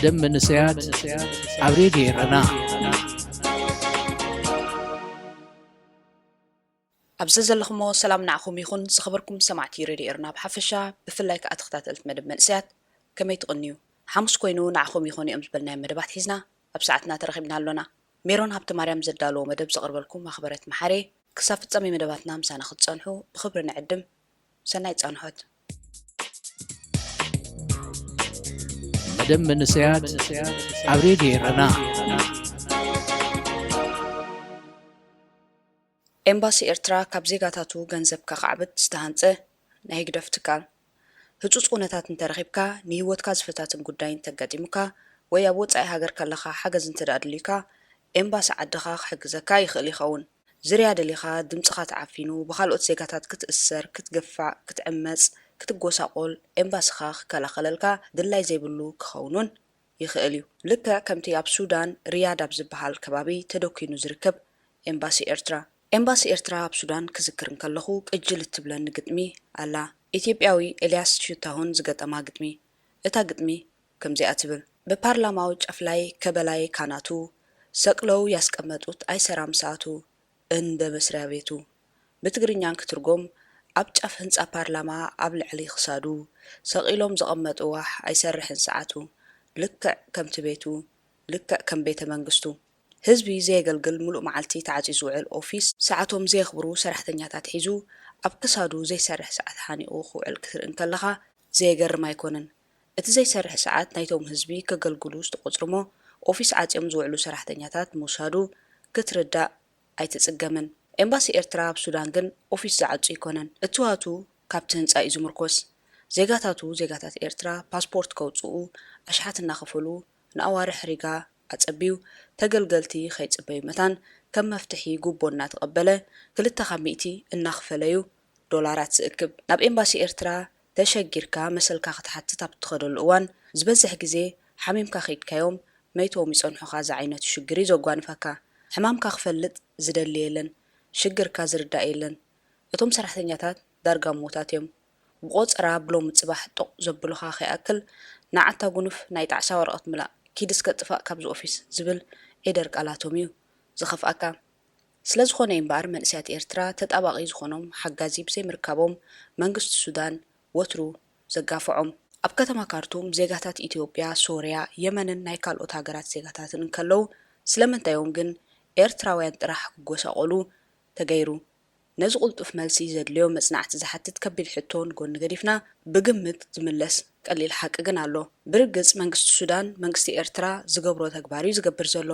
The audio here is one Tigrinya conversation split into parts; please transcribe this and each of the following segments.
ደም መንእሰያት ኣብ ሬድዮ ኤረና። ኣብ ዘዘለኹሞ ሰላም ንዓኹም ይኹን። ዝኸበርኩም ሰማዕቲ ሬድዮ ኤረና ብሓፈሻ፣ ብፍላይ ከኣ ተኸታተልቲ መደብ መንእሰያት፣ ከመይ ትቕንዩ? ሓሙስ ኮይኑ ንዓኹም ይኾኑ እዮም ዝበልናዮም መደባት ሒዝና ኣብ ሰዓትና ተረኺብና ኣሎና። ሜሮን ሃብተማርያም ዘዳለዎ መደብ ዘቕርበልኩም ኣኽበረት መሓሬ። ክሳብ ፍጻሜ መደባትና ምሳና ክትጸንሑ ብኽብሪ ንዕድም። ሰናይ ጻንሖት። መደብ መንእሰያት ኣብ ሬድዮ ኤረና። ኤምባሲ ኤርትራ ካብ ዜጋታቱ ገንዘብ ከኻዕብት ዝተሃንጸ ናይ ህግደፍ ትካል። ህጹጽ ኩነታት እንተረኺብካ፣ ንህይወትካ ዝፈታትን ጉዳይ እንተጋጢሙካ፣ ወይ ኣብ ወጻኢ ሃገር ከለኻ ሓገዝ እንተደኣ ኣድልዩካ፣ ኤምባሲ ዓድኻ ክሕግዘካ ይኽእል ይኸውን። ዝርያ ደሊኻ፣ ድምጽኻ ተዓፊኑ፣ ብኻልኦት ዜጋታት ክትእሰር፣ ክትግፋዕ፣ ክትዕመጽ፣ ክትጎሳቖል፣ ኤምባስኻ ክከላኸለልካ ድላይ ዘይብሉ ክኸውን እውን ይኽእል እዩ። ልክዕ ከምቲ ኣብ ሱዳን ሪያድ ኣብ ዝበሃል ከባቢ ተደኲኑ ዝርከብ ኤምባሲ ኤርትራ። ኤምባሲ ኤርትራ ኣብ ሱዳን ክዝክር እንከለኹ ቅጅል እትብለኒ ግጥሚ ኣላ። ኢትዮጵያዊ ኤልያስ ሽታሁን ዝገጠማ ግጥሚ። እታ ግጥሚ ከምዚኣ ትብል። በፓርላማው ጫፍ ላይ ከበላይ ካናቱ ሰቅለው ያስቀመጡት አይሰራም ሰዓቱ እንደ መስሪያ ቤቱ። ብትግርኛ እንክትርጎም፣ ኣብ ጫፍ ህንጻ ፓርላማ ኣብ ልዕሊ ክሳዱ ሰቒሎም ዘቐመጥዋ ኣይሰርሕን ሰዓቱ፣ ልክዕ ከምቲ ቤቱ፣ ልክዕ ከም ቤተ መንግስቱ። ህዝቢ ዘየገልግል፣ ምሉእ መዓልቲ ተዓጽዩ ዝውዕል ኦፊስ፣ ሰዓቶም ዘየኽብሩ ሰራሕተኛታት ሒዙ፣ ኣብ ክሳዱ ዘይሰርሕ ሰዓት ሓኒቑ ክውዕል ክትርኢ እንከለኻ ዘየገርም ኣይኮነን። እቲ ዘይሰርሕ ሰዓት ናይቶም ህዝቢ ከገልግሉ ዝተቖጽሩ'ሞ፣ ኦፊስ ዓጽዮም ዝውዕሉ ሰራሕተኛታት ምውሳዱ ክትርዳእ ኣይትጽገምን። ኤምባሲ ኤርትራ ኣብ ሱዳን ግን ኦፊስ ዝዓጹ ኣይኮነን። እትዋቱ ካብቲ ህንጻ እዩ ዝምርኮስ። ዜጋታቱ፣ ዜጋታት ኤርትራ፣ ፓስፖርት ከውጽኡ ኣሽሓት እናኸፈሉ፣ ንኣዋርሕ ሪጋ ኣጸብዩ፣ ተገልገልቲ ከይጽበዩ መታን፣ ከም መፍትሒ ጉቦ እናተቐበለ፣ ክልተ ካብ ሚእቲ እናኽፈለ'ዩ ዶላራት ዝእክብ። ናብ ኤምባሲ ኤርትራ ተሸጊርካ መሰልካ ክትሓትት ኣብ እትኸደሉ እዋን፣ ዝበዝሕ ግዜ ሓሚምካ ከይድካዮም መይቶም ይጸንሑኻ ዝዓይነቱ ሽግር እዩ ዘጓንፈካ። ሕማምካ ክፈልጥ ዝደሊ የለን፣ ሽግርካ ዝርዳእ የለን። እቶም ሰራሕተኛታት ዳርጋ ምዉታት እዮም። ብቆጸራ ብሎሚ ጽባሕ ጦቕ ዘብሉኻ ከይኣክል፣ ንዓታ ጉኑፍ ናይ ጣዕሳ ወረቐት ምላእ፣ ኪድ እስከ ጥፋእ ካብዚ ኦፊስ ዝብል ዒደር ቃላቶም እዩ ዝኸፍኣካ። ስለዝኾነ እምበኣር መንእሰያት ኤርትራ ተጣባቒ ዝኾኖም ሓጋዚ ብዘይምርካቦም መንግስቲ ሱዳን ወትሩ ዘጋፍዖም። ኣብ ከተማ ካርቱም ዜጋታት ኢትዮጵያ፣ ሶርያ፣ የመንን ናይ ካልኦት ሃገራት ዜጋታትን እንከለዉ ስለምንታዮም ግን ኤርትራውያን ጥራሕ ክጎሳቖሉ ተገይሩ? ነዚ ቅልጡፍ መልሲ ዘድልዮ መጽናዕቲ ዝሓትት ከቢድ ሕቶ ንጎኒ ገዲፍና ብግምት ዝምለስ ቀሊል ሓቂ ግን ኣሎ። ብርግጽ መንግስቲ ሱዳን መንግስቲ ኤርትራ ዝገብሮ ተግባር እዩ ዝገብር ዘሎ።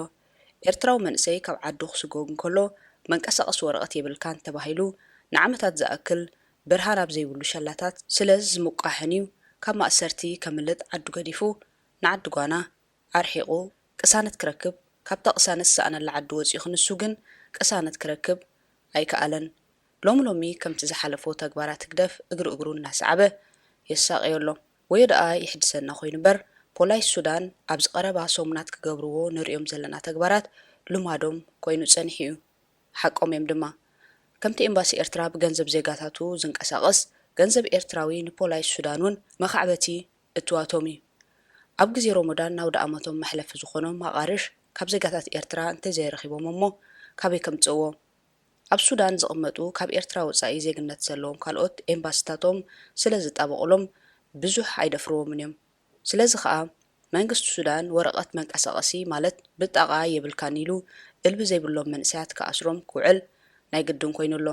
ኤርትራዊ መንእሰይ ካብ ዓዱ ክስጎግ እንከሎ መንቀሳቐሲ ወረቐት የብልካን ተባሂሉ ንዓመታት ዝኣክል ብርሃን ኣብ ዘይብሉ ሸላታት ስለ ዝምቋሕን እዩ ካብ ማእሰርቲ ከምልጥ ዓዱ ገዲፉ ንዓዲ ጓና ኣርሒቑ ቅሳነት ክረክብ፣ ካብታ ቅሳነት ዝሰኣነላ ዓዲ ወጺኡ ክንሱ ግን ቅሳነት ክረክብ ኣይከኣለን። ሎሚ ሎሚ ከምቲ ዝሓለፎ ተግባራት ህግደፍ እግሪ እግሩ እናሰዓበ የሳቕዮ ኣሎ። ወዮ ደኣ የሕድሰና ኮይኑ እምበር፣ ፖላይስ ሱዳን ኣብዚ ቀረባ ሰሙናት ክገብርዎ ንርእዮም ዘለና ተግባራት ልማዶም ኮይኑ ጸኒሑ እዩ። ሓቆም እዮም ድማ። ከምቲ ኤምባሲ ኤርትራ ብገንዘብ ዜጋታቱ ዝንቀሳቐስ፣ ገንዘብ ኤርትራዊ ንፖላይስ ሱዳን እውን መኻዕበቲ እትዋቶም እዩ። ኣብ ግዜ ሮሞዳን ናውዲ ኣመቶም መሕለፊ ዝኾኖም ኣቓርሽ ካብ ዜጋታት ኤርትራ እንተዘይረኺቦም እሞ ካበይ ከምጽእዎ? ኣብ ሱዳን ዝቕመጡ ካብ ኤርትራ ወጻኢ ዜግነት ዘለዎም ካልኦት ኤምባሲታቶም ስለ ዝጣበቑሎም ብዙሕ ኣይደፍርዎምን እዮም። ስለዚ ኸኣ መንግስቲ ሱዳን ወረቐት መንቀሳቐሲ ማለት ብጣቓ የብልካን ኢሉ እልቢ ዘይብሎም መንእሰያት ክኣስሮም ክውዕል ናይ ግድን ኮይኑ ኣሎ።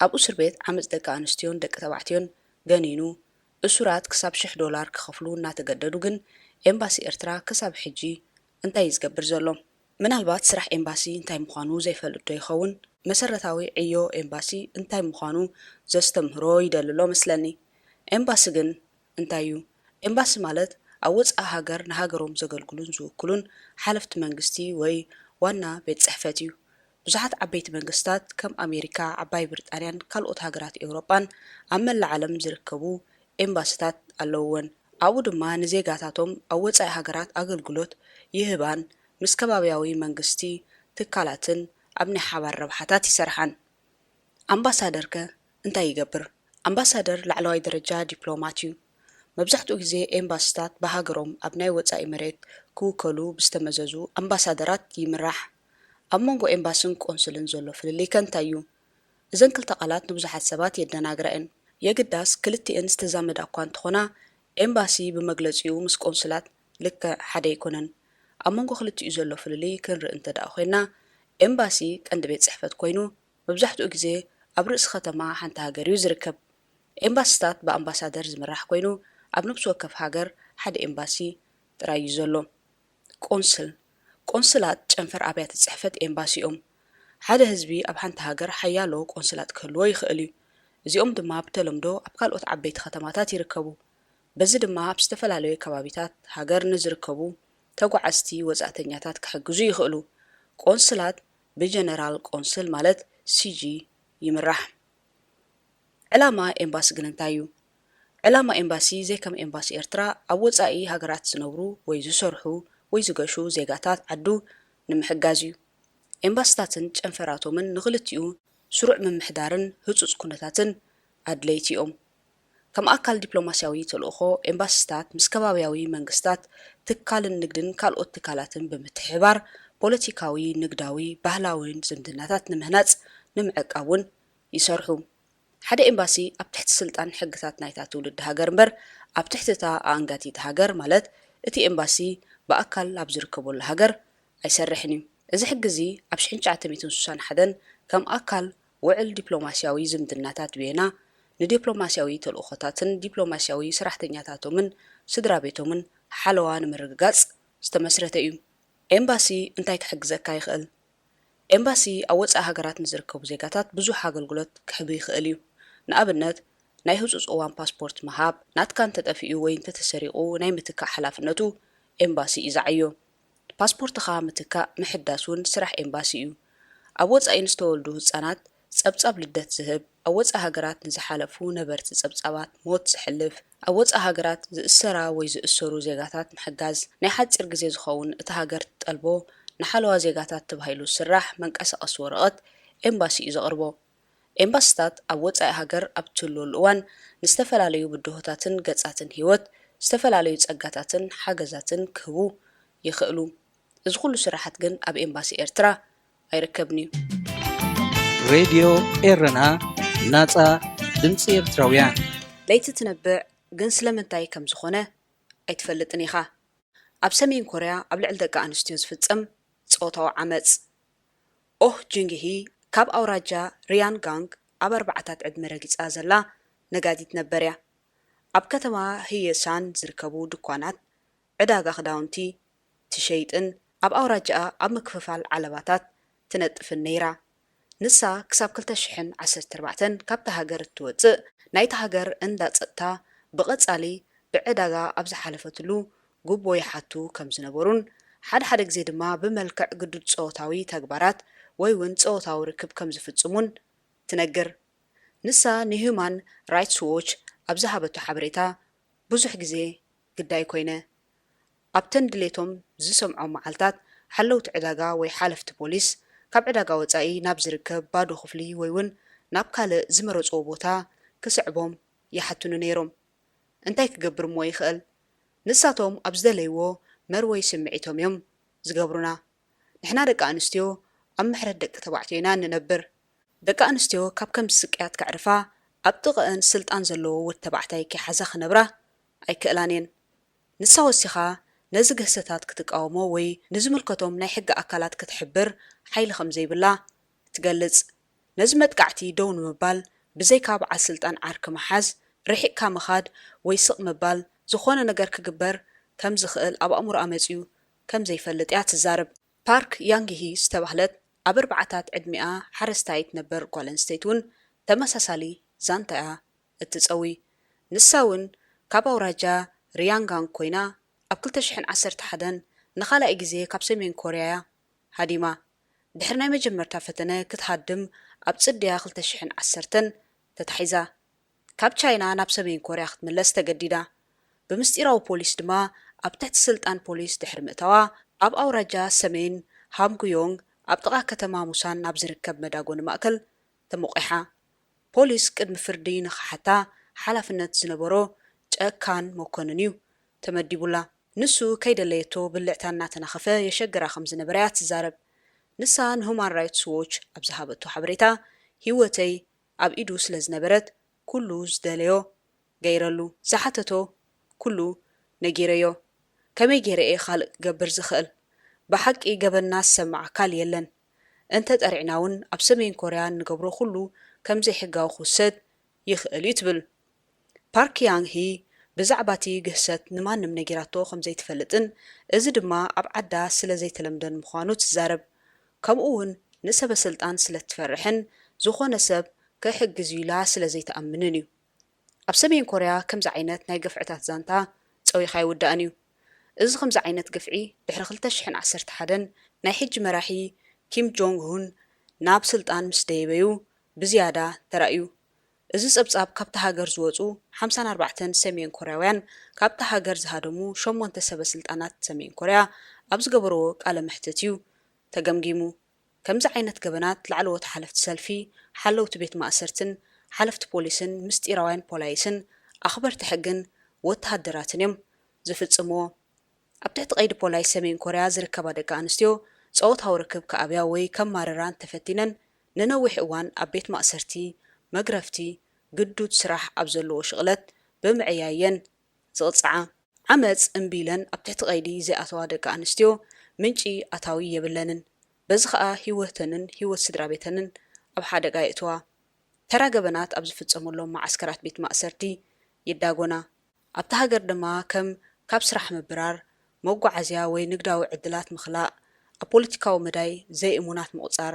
ኣብ እስር ቤት ዓመጽ ደቂ ኣንስትዮን ደቂ ተባዕትዮን ገኒኑ እሱራት ክሳብ ሽሕ ዶላር ክኸፍሉ እናተገደዱ ግን ኤምባሲ ኤርትራ ክሳብ ሕጂ እንታይ እዩ ዝገብር ዘሎ? ምናልባት ስራሕ ኤምባሲ እንታይ ምዃኑ ዘይፈልጥ ዶ ይኸውን? መሰረታዊ ዕዮ ኤምባሲ እንታይ ምዃኑ ዘስተምህሮ ይደሊ ኣሎ መስለኒ። ኤምባሲ ግን እንታይ እዩ? ኤምባሲ ማለት ኣብ ወጻኢ ሃገር ንሃገሮም ዘገልግሉን ዝውክሉን ሓለፍቲ መንግስቲ ወይ ዋና ቤት ጽሕፈት እዩ። ብዙሓት ዓበይቲ መንግስታት ከም ኣሜሪካ፣ ዓባይ ብሪጣንያን ካልኦት ሃገራት ኤውሮጳን ኣብ መላእ ዓለም ዝርከቡ ኤምባሲታት ኣለውወን። ኣብኡ ድማ ንዜጋታቶም ኣብ ወጻኢ ሃገራት ኣገልግሎት ይህባን ምስ ከባብያዊ መንግስቲ ትካላትን ኣብ ናይ ሓባር ረብሓታት ይሰርሓን። ኣምባሳደር ከ እንታይ ይገብር? ኣምባሳደር ላዕለዋይ ደረጃ ዲፕሎማት እዩ። መብዛሕትኡ ግዜ ኤምባሲታት ብሃገሮም ኣብ ናይ ወጻኢ መሬት ክውከሉ ብዝተመዘዙ ኣምባሳደራት ይምራሕ። ኣብ መንጎ ኤምባስን ቆንስልን ዘሎ ፍልልይ ከ እንታይ እዩ? እዘን ክልተ ቃላት ንብዙሓት ሰባት የደናግራ እየን። የግዳስ ክልቲኤን ዝተዛመዳ እኳ እንተኾና፣ ኤምባሲ ብመግለጺኡ ምስ ቆንስላት ልክዕ ሓደ ኣይኮነን። ኣብ መንጎ ክልቲኡ ዘሎ ፍልልይ ክንርኢ እንተ ደኣ ኮይና፣ ኤምባሲ ቀንዲ ቤት ጽሕፈት ኮይኑ፣ መብዛሕትኡ ግዜ ኣብ ርእሲ ከተማ ሓንቲ ሃገር እዩ ዝርከብ። ኤምባሲታት ብኣምባሳደር ዝምራሕ ኮይኑ፣ ኣብ ነፍሲ ወከፍ ሃገር ሓደ ኤምባሲ ጥራይ እዩ ዘሎ። ቆንስል፣ ቆንስላት ጨንፈር ኣብያተ ጽሕፈት ኤምባሲ እዮም። ሓደ ህዝቢ ኣብ ሓንቲ ሃገር ሓያሎ ቆንስላት ክህልዎ ይኽእል እዩ። እዚኦም ድማ ብተለምዶ ኣብ ካልኦት ዓበይቲ ከተማታት ይርከቡ። በዚ ድማ ኣብ ዝተፈላለዩ ከባቢታት ሃገር ንዝርከቡ ተጓዓዝቲ ወጻእተኛታት ክሕግዙ ይኽእሉ። ቆንስላት ብጀነራል ቆንስል ማለት ሲጂ ይምራሕ። ዕላማ ኤምባሲ ግን እንታይ እዩ? ዕላማ ኤምባሲ ዘይከም ኤምባሲ ኤርትራ ኣብ ወጻኢ ሃገራት ዝነብሩ ወይ ዝሰርሑ ወይ ዝገሹ ዜጋታት ዓዱ ንምሕጋዝ እዩ። ኤምባስታትን ጨንፈራቶምን ንኽልቲኡ ስሩዕ ምምሕዳርን ህጹጽ ኩነታትን ኣድለይቲ እዮም። ከም ኣካል ዲፕሎማስያዊ ተልእኾ፣ ኤምባሲታት ምስ ከባብያዊ መንግስታት፣ ትካልን ንግድን ካልኦት ትካላትን ብምትሕብባር ፖለቲካዊ፣ ንግዳዊ፣ ባህላዊን ዝምድናታት ንምህናጽ ንምዕቃብ እውን ይሰርሑ። ሓደ ኤምባሲ ኣብ ትሕቲ ስልጣን ሕግታት ናይታ ትውልዲ ሃገር እምበር ኣብ ትሕቲ እታ ኣኣንጋቲት ሃገር ማለት እቲ ኤምባሲ ብኣካል ኣብ ዝርከበሉ ሃገር ኣይሰርሕን እዩ። እዚ ሕጊ እዚ ኣብ ሽሕን ትሽዓተ ሚእትን ስሳን ሓደን ከም ኣካል ውዕል ዲፕሎማስያዊ ዝምድናታት ቪየና ንዲፕሎማስያዊ ተልእኾታትን ዲፕሎማስያዊ ሰራሕተኛታቶምን ስድራ ቤቶምን ሓለዋ ንምርግጋጽ ዝተመስረተ እዩ። ኤምባሲ እንታይ ክሕግዘካ ይኽእል? ኤምባሲ ኣብ ወጻኢ ሃገራት ንዝርከቡ ዜጋታት ብዙሕ ኣገልግሎት ክሕብ ይኽእል እዩ። ንኣብነት፣ ናይ ህጹጽ እዋን ፓስፖርት ምሃብ፣ ናትካ እንተጠፊኡ ወይ እንተተሰሪቑ ናይ ምትካእ ሓላፍነቱ ኤምባሲ እዩ ዝዓዮ። ፓስፖርትኻ ምትካእ፣ ምሕዳስ እውን ስራሕ ኤምባሲ እዩ። ኣብ ወጻኢ ንዝተወልዱ ህጻናት ጸብጻብ ልደት ዝህብ፣ ኣብ ወጻኢ ሃገራት ንዝሓለፉ ነበርቲ ጸብጻባት ሞት ዘሕልፍ፣ ኣብ ወጻኢ ሃገራት ዝእሰራ ወይ ዝእሰሩ ዜጋታት ምሕጋዝ፣ ናይ ሓጺር ግዜ ዝኸውን እታ ሃገር ትጠልቦ ንሓለዋ ዜጋታት ተባሂሉ ዝስራሕ መንቀሳቐሲ ወረቐት ኤምባሲ እዩ ዘቕርቦ። ኤምባሲታት ኣብ ወጻኢ ሃገር ኣብ ትህልወሉ እዋን ንዝተፈላለዩ ብድሆታትን ገጻትን ህይወት ዝተፈላለዩ ጸጋታትን ሓገዛትን ክህቡ ይኽእሉ። እዚ ኩሉ ስራሓት ግን ኣብ ኤምባሲ ኤርትራ ኣይርከብን እዩ። ሬድዮ ኤረና፣ ናጻ ድምጺ ኤርትራውያን። ለይቲ ትነብዕ ግን ስለምንታይ ከም ዝኾነ ኣይትፈልጥን ኢኻ። ኣብ ሰሜን ኮርያ ኣብ ልዕሊ ደቂ ኣንስትዮ ዝፍጸም ጾታዊ ዓመጽ። ኦህ ጁንግሂ ካብ ኣውራጃ ሪያንጋንግ ኣብ ኣርባዓታት ዕድመ ረጊጻ ዘላ ነጋዲት ነበር እያ። ኣብ ከተማ ህየሳን ዝርከቡ ድኳናት ዕዳጋ ክዳውንቲ ትሸይጥን ኣብ ኣውራጃኣ ኣብ ምክፍፋል ዓለባታት ትነጥፍን ነይራ። ንሳ ክሳብ ክልተ ሽሕን ዓሰርተ ኣርባዕተን ካብታ ሃገር እትወጽእ፣ ናይታ ሃገር እንዳ ጸጥታ ብቐጻሊ ብዕዳጋ ኣብ ዝሓለፈትሉ ጉቦ ይሓቱ ከም ዝነበሩን ሓደ ሓደ ግዜ ድማ ብመልክዕ ግዱድ ጾታዊ ተግባራት ወይ እውን ጾታዊ ርክብ ከም ዝፍጽሙን ትነግር። ንሳ ንሂዩማን ራይትስ ዎች ኣብ ዝሃበቶ ሓበሬታ፣ ብዙሕ ግዜ ግዳይ ኮይነ። ኣብተን ድሌቶም ዝሰምዖም መዓልታት፣ ሓለውቲ ዕዳጋ ወይ ሓለፍቲ ፖሊስ ካብ ዕዳጋ ወጻኢ ናብ ዝርከብ ባዶ ክፍሊ ወይ እውን ናብ ካልእ ዝመረጽዎ ቦታ ክስዕቦም ይሓቱኒ ነይሮም። እንታይ ክገብር እሞ ይኽእል? ንሳቶም ኣብ ዝደለይዎ መርወይ ስምዒቶም እዮም ዝገብሩና። ንሕና ደቂ ኣንስትዮ ኣብ ምሕረት ደቂ ተባዕትዮ ኢና እንነብር። ደቂ ኣንስትዮ ካብ ከምዚ ስቅያት ከዕርፋ፣ ኣብ ጥቐአን ስልጣን ዘለዎ ወዲ ተባዕታይ ከይሓዛ ክነብራ ኣይክእላን እየን። ንሳ ወሲኻ ነዚ ግህሰታት ክትቃወሞ ወይ ንዝምልከቶም ናይ ሕጊ ኣካላት ክትሕብር ሓይሊ ከም ዘይብላ ትገልጽ። ነዚ መጥቃዕቲ ደው ንምባል ብዘይካ በዓል ስልጣን ዓርኪ ምሓዝ፣ ርሒቕካ ምኻድ ወይ ስቕ ምባል ዝኾነ ነገር ክግበር ከም ዝኽእል ኣብ ኣእምሮኣ መጺኡ ከም ዘይፈልጥ እያ ትዛረብ። ፓርክ ያንግሂ ዝተባህለት ኣብ ኣርባዓታት ዕድሚኣ ሓረስታይት ነበር ጓል ኣንስተይቲ እውን ተመሳሳሊ ዛንታ እያ እትጸዊ። ንሳ እውን ካብ ኣውራጃ ሪያንጋንግ ኮይና ኣብ ክልተ ሽሕን ዓሰርተ ሓደን ንኻልኣይ ግዜ ካብ ሰሜን ኮርያ እያ ሃዲማ። ድሕሪ ናይ መጀመርታ ፈተነ ክትሃድም ኣብ ጽድያ ክልተ ሽሕን ዓሰርተን ተታሒዛ። ካብ ቻይና ናብ ሰሜን ኮርያ ክትምለስ ተገዲዳ። ብምስጢራዊ ፖሊስ ድማ ኣብ ትሕቲ ስልጣን ፖሊስ ድሕሪ ምእታዋ ኣብ ኣውራጃ ሰሜን ሃምጉዮንግ ኣብ ጥቓ ከተማ ሙሳን ናብ ዝርከብ መዳጎኒ ማእከል ተሞቒሓ። ፖሊስ ቅድሚ ፍርዲ ንኽሓታ ሓላፍነት ዝነበሮ ጨካን መኮንን እዩ ተመዲቡላ። ንሱ ከይደለየቶ ብልዕታ እናተናኸፈ የሸግራ ከም ዝነበረ እያ ትዛረብ። ንሳ ንሁማን ራይትስ ዎች ኣብ ዝሃበቶ ሓበሬታ፣ ህይወተይ ኣብ ኢዱ ስለ ዝነበረት ኩሉ ዝደለዮ ገይረሉ፣ ዝሓተቶ ኩሉ ነጊረዮ። ከመይ ገይረ እየ ካልእ ክገብር ዝኽእል? ብሓቂ ገበንና ዝሰምዕ ኣካል የለን። እንተ ጠሪዕና እውን ኣብ ሰሜን ኮርያ እንገብሮ ኩሉ ከም ዘይሕጋዊ ክውሰድ ይኽእል እዩ ትብል። ፓርክ ያንግ ሂ ብዛዕባ እቲ ግህሰት ንማንም ነጊራቶ ከም ዘይትፈልጥን እዚ ድማ ኣብ ዓዳ ስለ ዘይተለምደን ምዃኑ ትዛረብ። ከምኡ እውን ንሰበ ስልጣን ስለ ትፈርሕን ዝኾነ ሰብ ክሕግዝ እዩ ኢላ ስለ ዘይትኣምንን እዩ። ኣብ ሰሜን ኮርያ ከምዚ ዓይነት ናይ ግፍዕታት ዛንታ ጸዊኻ ኣይውዳእን እዩ። እዚ ከምዚ ዓይነት ግፍዒ ድሕሪ ክልተ ሽሕን ዓሰርተ ሓደን ናይ ሕጂ መራሒ ኪም ጆንግ ሁን ናብ ስልጣን ምስ ደየበዩ ብዝያዳ ተራእዩ። እዚ ጸብጻብ ካብታ ሃገር ዝወጹ ሓምሳን ኣርባዕተን ሰሜን ኮርያውያን ካብታ ሃገር ዝሃደሙ ሸሞንተ ሰበ ስልጣናት ሰሜን ኮርያ ኣብ ዝገበርዎ ቃለ መሕትት እዩ ተገምጊሙ። ከምዚ ዓይነት ገበናት ላዕለዎት ሓለፍቲ ሰልፊ፣ ሓለውቲ ቤት ማእሰርትን ሓለፍቲ ፖሊስን ምስጢራውያን ፖላይስን ኣኽበርቲ ሕግን ወተሃደራትን እዮም ዝፍጽምዎ። ኣብ ትሕቲ ቀይዲ ፖላይስ ሰሜን ኮርያ ዝርከባ ደቂ ኣንስትዮ ጾታዊ ርክብ ክኣብያ ወይ ከማርራ እንተፈቲነን ንነዊሕ እዋን ኣብ ቤት ማእሰርቲ፣ መግረፍቲ፣ ግዱድ ስራሕ ኣብ ዘለዎ ሽቕለት ብምዕያየን ዝቕጽዓ። ዓመጽ እምቢ ኢለን ኣብ ትሕቲ ቀይዲ ዘይኣተዋ ደቂ ኣንስትዮ ምንጪ ኣታዊ የብለንን። በዚ ኸኣ ህይወተንን ህይወት ስድራ ቤተንን ኣብ ሓደጋ የእትዋ። ተራ ገበናት ኣብ ዝፍጸመሎም መዓስከራት ቤት ማእሰርቲ ይዳጎና። ኣብታ ሃገር ድማ ከም ካብ ስራሕ ምብራር፣ መጓዓዝያ ወይ ንግዳዊ ዕድላት ምኽላእ፣ ኣብ ፖለቲካዊ መዳይ ዘይእሙናት ምቑጻር፣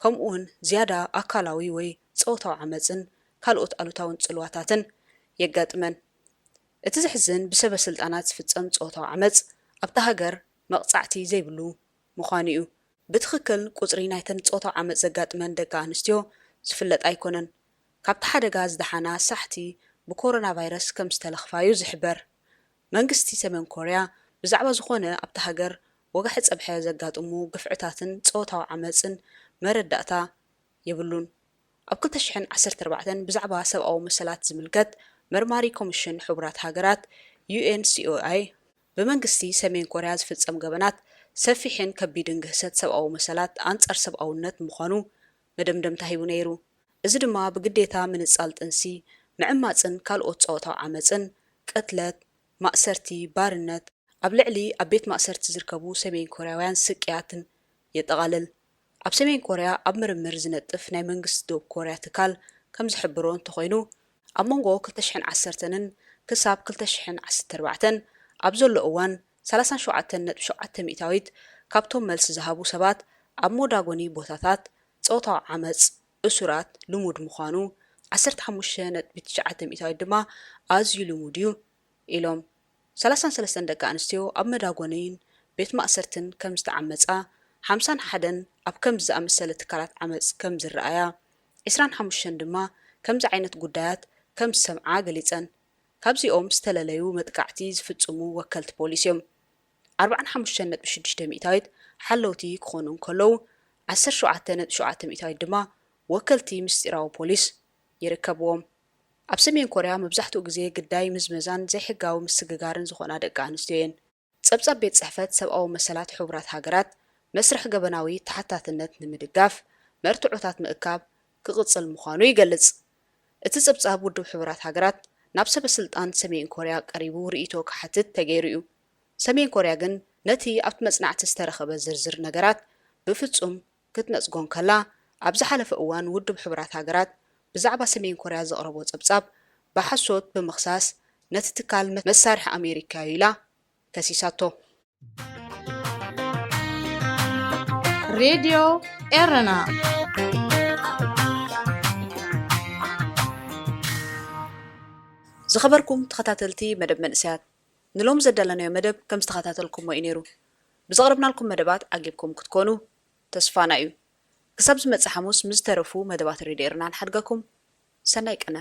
ከምኡውን ዝያዳ ኣካላዊ ወይ ጾታዊ ዓመጽን ካልኦት ኣሉታውን ጽልዋታትን የጋጥመን። እቲ ዘሕዝን ብሰበ ስልጣናት ዝፍጸም ጾታዊ ዓመጽ ኣብታ ሃገር መቕጻዕቲ ዘይብሉ ምዃኑ እዩ። ብትኽክል ቁጽሪ ናይተን ጾታዊ ዓመጽ ዘጋጥመን ደቂ ኣንስትዮ ዝፍለጥ ኣይኮነን። ካብቲ ሓደጋ ዝደሓና ሳሕቲ ብኮሮና ቫይረስ ከም ዝተለኽፋ እዩ ዝሕበር። መንግስቲ ሰሜን ኮርያ ብዛዕባ ዝኾነ ኣብታ ሃገር ወጋሒ ጸብሐ ዘጋጥሙ ግፍዕታትን ጾታዊ ዓመጽን መረዳእታ የብሉን። ኣብ ክልተ ሽሕን ዓሰርተ ኣርባዕተን ብዛዕባ ሰብኣዊ መሰላት ዝምልከት መርማሪ ኮሚሽን ሕቡራት ሃገራት፣ ዩ ኤን ሲ ኦ ኣይ፣ ብመንግስቲ ሰሜን ኮርያ ዝፍጸም ገበናት ሰፊሕን ከቢድን ግህሰት ሰብኣዊ መሰላት ኣንጻር ሰብኣውነት ምዃኑ መደምደምታ ሂቡ ነይሩ። እዚ ድማ ብግዴታ ምንጻል ጥንሲ፣ ምዕማጽን ካልኦት ጾታዊ ዓመጽን፣ ቅትለት፣ ማእሰርቲ፣ ባርነት፣ ኣብ ልዕሊ ኣብ ቤት ማእሰርቲ ዝርከቡ ሰሜን ኮርያውያን ስቅያትን የጠቓልል። ኣብ ሰሜን ኮርያ ኣብ ምርምር ዝነጥፍ ናይ መንግስቲ ደቡብ ኮርያ ትካል ከም ዝሕብሮ እንተኾይኑ፣ ኣብ መንጎ ክልተ ሽሕን ዓሰርተን ክሳብ ክልተ ሽሕን ዓሰርተ ኣርባዕተን ኣብ ዘሎ እዋን፣ ሰላሳን ሸውዓተን ነጥቢ ሸውዓተ ሚእታዊት ካብቶም መልሲ ዝሃቡ ሰባት ኣብ መዳጎኒ ቦታታት ጾታዊ ዓመጽ እሱራት ልሙድ ምዃኑ፣ ዓሰርተ ሓሙሽተ ነጥቢ ትሽዓተ ሚእታዊት ድማ ኣዝዩ ልሙድ እዩ ኢሎም። ሰላሳን ሰለስተን ደቂ ኣንስትዮ ኣብ መዳጎኒን ቤት ማእሰርትን ከም ዝተዓመጻ፣ ሓምሳን ሓደን ኣብ ከምዚ ዝኣመሰለ ትካላት ዓመጽ ከም ዝረኣያ፣ ዕስራን ሓሙሽተን ድማ ከምዚ ዓይነት ጉዳያት ከም ዝሰምዓ ገሊጸን። ካብዚኦም ዝተለለዩ መጥቃዕቲ ዝፍጽሙ ወከልቲ ፖሊስ እዮም። ኣርባዓን ሓሙሽተን ነጥቢ ሽዱሽተ ሚእታዊት ሓለውቲ ክኾኑ እንከለዉ፣ ዓሰርተ ሸውዓተ ነጥቢ ሸውዓተ ሚእታዊት ድማ ወከልቲ ምስጢራዊ ፖሊስ ይርከብዎም። ኣብ ሰሜን ኮርያ መብዛሕትኡ ግዜ ግዳይ ምዝመዛን ዘይሕጋዊ ምስግጋርን ዝኾና ደቂ ኣንስትዮ እየን። ጸብጻብ ቤት ጽሕፈት ሰብኣዊ መሰላት ሕቡራት ሃገራት መስርሕ ገበናዊ ተሓታትነት ንምድጋፍ መርትዖታት ምእካብ ክቕጽል ምዃኑ ይገልጽ። እቲ ጸብጻብ ውድብ ሕቡራት ሃገራት ናብ ሰበ ስልጣን ሰሜን ኮርያ ቀሪቡ ርእይቶ ክሓትት ተገይሩ እዩ። ሰሜን ኮርያ ግን ነቲ ኣብቲ መጽናዕቲ ዝተረኸበ ዝርዝር ነገራት ብፍጹም ክትነጽጎ እንከላ፣ ኣብ ዝሓለፈ እዋን ውድብ ሕቡራት ሃገራት ብዛዕባ ሰሜን ኮርያ ዘቕረቦ ጸብጻብ ብሓሶት ብምኽሳስ ነቲ ትካል መሳርሒ ኣሜሪካ እዩ ኢላ ከሲሳቶ። ሬድዮ ኤረና። ዝኸበርኩም ተኸታተልቲ መደብ መንእሰያት፣ ንሎም ዘዳለናዮ መደብ ከም ዝተኸታተልኩሞ እዩ ነይሩ። ብዘቕረብናልኩም መደባት ዓጊብኩም ክትኮኑ ተስፋና እዩ። ክሳብ ዝመጽእ ሓሙስ ምስ ዝተረፉ መደባት ሬድዮ ኤረና ንሓድገኩም። ሰናይ ቅነ።